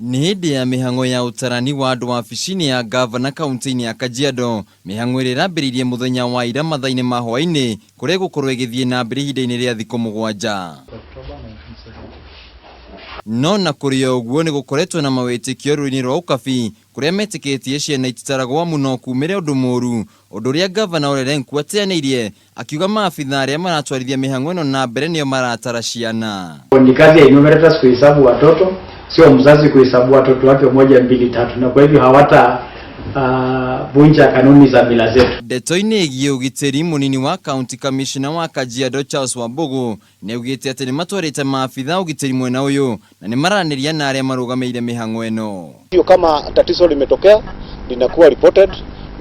Nĩ hĩndĩ ya mĩhang'o ya ũtarani wa andũ wabici-inĩ ya ngavana kaunti-inĩ ya Kajiado, mĩhang'o ĩrĩa ĩrambĩrĩirie mũthenya wa ira mathaa-inĩ ma hwaĩ-inĩ kũrĩa ĩgũkorwo ĩgĩthiĩ na mbere ihinda-inĩ rĩa thikũ 7. No na kũrĩ o ũguo nĩ gũkoretwo na mawĩtĩkio rũrĩrĩ-inĩ rwa Ũkabi kũrĩa metĩkĩtie ciana ititaragwo amu no kumĩre ũndũ mũru, ũndũ ũrĩa ngavana Ole Lenku ateanĩirie akiuga maabitha arĩa maratwarithia mĩhang'o ĩno na mbere nĩo maratara ciana. Ni kazi ya enumerators kuhesabu watoto, sio mzazi kuhesabu watoto wake moja, mbili, tatu, na kwa hivyo hawata vunja kanuni za mila zetu. Ndeto-inĩ ĩgiĩ ũgitĩri, mũnini wa county commissioner wa Kajiado Charles Wambugu nĩaugĩte atĩ nĩmatwarĩte maabitha ũgitĩri mwena ũyũ na nĩmaranĩria na arĩa marũgamĩrĩire mĩhang'o ĩno. Hiyo kama tatizo limetokea linakuwa reported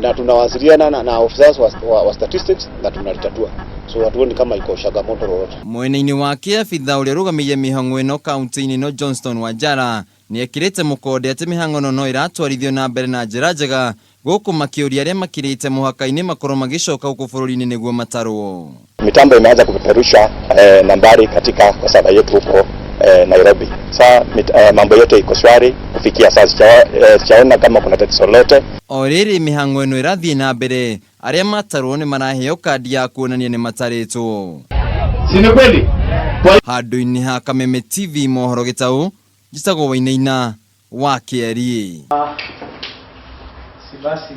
na tunawasiliana na officers wa statistics na tunalitatua. So hatuoni kama iko changamoto lolote. Mwena-inĩ wake abitha ũrĩa ũrũgamĩrĩire mĩhang'o ĩno kaunti-inĩ ĩno Johnston Wanjara nĩekĩrĩte mũkonde atĩ mĩhang'o ĩno no ĩratwarithio na mbere na njĩra njega gũkũ makĩũria arĩa makĩrĩte mũhaka-inĩ makorwo magĩcoka gũkũ bũrũri-inĩ nĩguo matarwo. Mitambo imeanza kupeperusha nambari katika kwa server yetu huko Nairobi. Sa mambo yote iko shwari kufikia sasa, sijaona kama kuna tatizo lolote. O rĩrĩ mĩhang'o ĩno ĩrathiĩ na mbere, arĩa matarwo nĩ maraheo kandi ya kuonania nĩ matarĩtwo. Si ni kweli? Handũ-inĩ ha Kameme TV mohoro gĩtaũ, njĩtagwo Wainaina wa Kĩeri. Si basi.